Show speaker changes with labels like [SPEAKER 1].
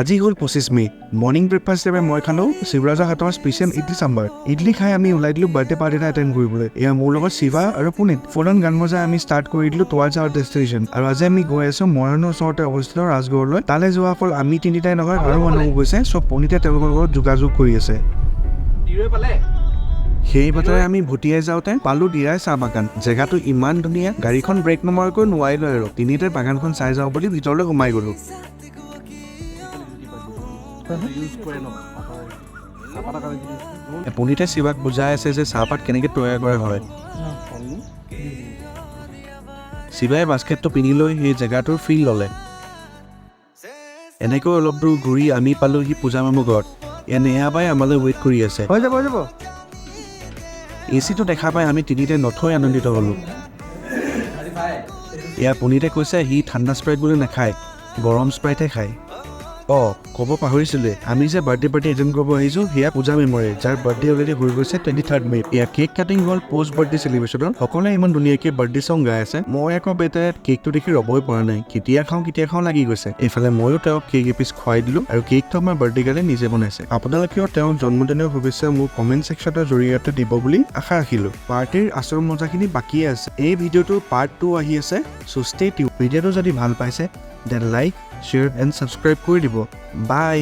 [SPEAKER 1] আজি হ'ল 25 মে'। Morning breakfast হিচাপে মই খালোঁ শিৱৰাজৰ হাতৰ স্পেচিয়েল ইডলি চাম্বাৰ। ইডলি খাই আমি ওলাই দিলোঁ বাৰ্থডে পাৰ্টি এটা এটেণ্ড কৰিবলৈ। এয়া মোৰ লগত শিৱা আৰু পুনিত। ফোনত গান বজাই আমি ষ্টাৰ্ট কৰি দিলোঁ টুৱাৰ্ডছ আৱাৰ ডেষ্টিনেশ্যন। আৰু আজি আমি গৈ আছোঁ মৰাণৰ ওচৰতে অৱস্থিত ৰাজগড়লৈ। তালৈ যোৱা অকল আমি তিনিটাই নহয়, আৰু মানুহো গৈছে। চ' পুনিতে তেওঁলোকৰ লগত যোগাযোগ কৰি আছে। সেই বাটেৰে আমি ভটিয়াই যাওঁতে পালোঁ দিৰাই চাহ বাগান। জেগাটো ইমান ধুনীয়া, গাড়ীখন ব্ৰেক নমৰাকৈ নোৱাৰিলোঁ আৰু তিনিটাই বাগানখন চাই যাওঁ বুলি ভিতৰলৈ সোমাই গ'লোঁ।
[SPEAKER 2] ইউজ কৰে ন চাহপাতৰ কাৰণে যদি
[SPEAKER 1] পুনিতে শিৱাক বুজাই আছে যে চাহপাত কেনেকৈ তৈয়াৰ কৰা হয়। শিৱাই বাস্কেটটো পিন্ধি লৈ সেই জেগাটোৰ ফিল ল'লে। এনেকৈ অলপ দূৰ ঘূৰি আমি পালোহি পূজা মামৰ ঘৰত। এয়া নেহাবাই আমালৈ ৱেইট কৰি আছে।
[SPEAKER 2] হৈ যাব, হৈ যাব।
[SPEAKER 1] এ চিটো দেখা পাই আমি তিনিটাই নথৈ আনন্দিত হ'লোঁ। এয়া পুনিতে কৈছে, সি ঠাণ্ডা স্প্ৰাইট বুলি নাখায়, গৰম স্প্ৰাইটহে খায়। অঁ, ক'ব পাহৰিছিলোঁৱে, আমি যে বাৰ্থডে পাৰ্টি এটেণ্ড কৰিব আহিছোঁ, সেয়া পূজা মেমৰে, যাৰ বাৰ্থডে অলৰেডি হৈ গৈছে 23 মে'। এয়া কেক কাটিং হ'ল পষ্ট বাৰ্থডে চেলিব্ৰেশ্যনৰ। সকলোৱে ইমান ধুনীয়াকৈ বাৰ্থডে চং গাই আছে। মই আকৌ বেটাৰে কেকটো দেখি ৰ'বই পৰা নাই, কেতিয়া খাওঁ কেতিয়া খাওঁ লাগি গৈছে। এইফালে ময়ো তেওঁক কেক এপিচ খুৱাই দিলোঁ আৰু কেকটো আমাৰ বাৰ্থডে গাৰ্লে নিজে বনাইছে। আপোনালোকেও তেওঁৰ জন্মদিনৰ শুভেচ্ছা মোৰ কমেণ্ট ছেকশ্যনৰ জৰিয়তে দিব বুলি আশা ৰাখিলোঁ। পাৰ্টিৰ আচল মজাখিনি বাকীয়ে আছে। এই ভিডিঅ'টোৰ পাৰ্ট 2 আহি আছে, চ' ষ্টে টিউন। ভিডিঅ'টো যদি ভাল পাইছে, then like, share and subscribe কৰি দিব। বাই।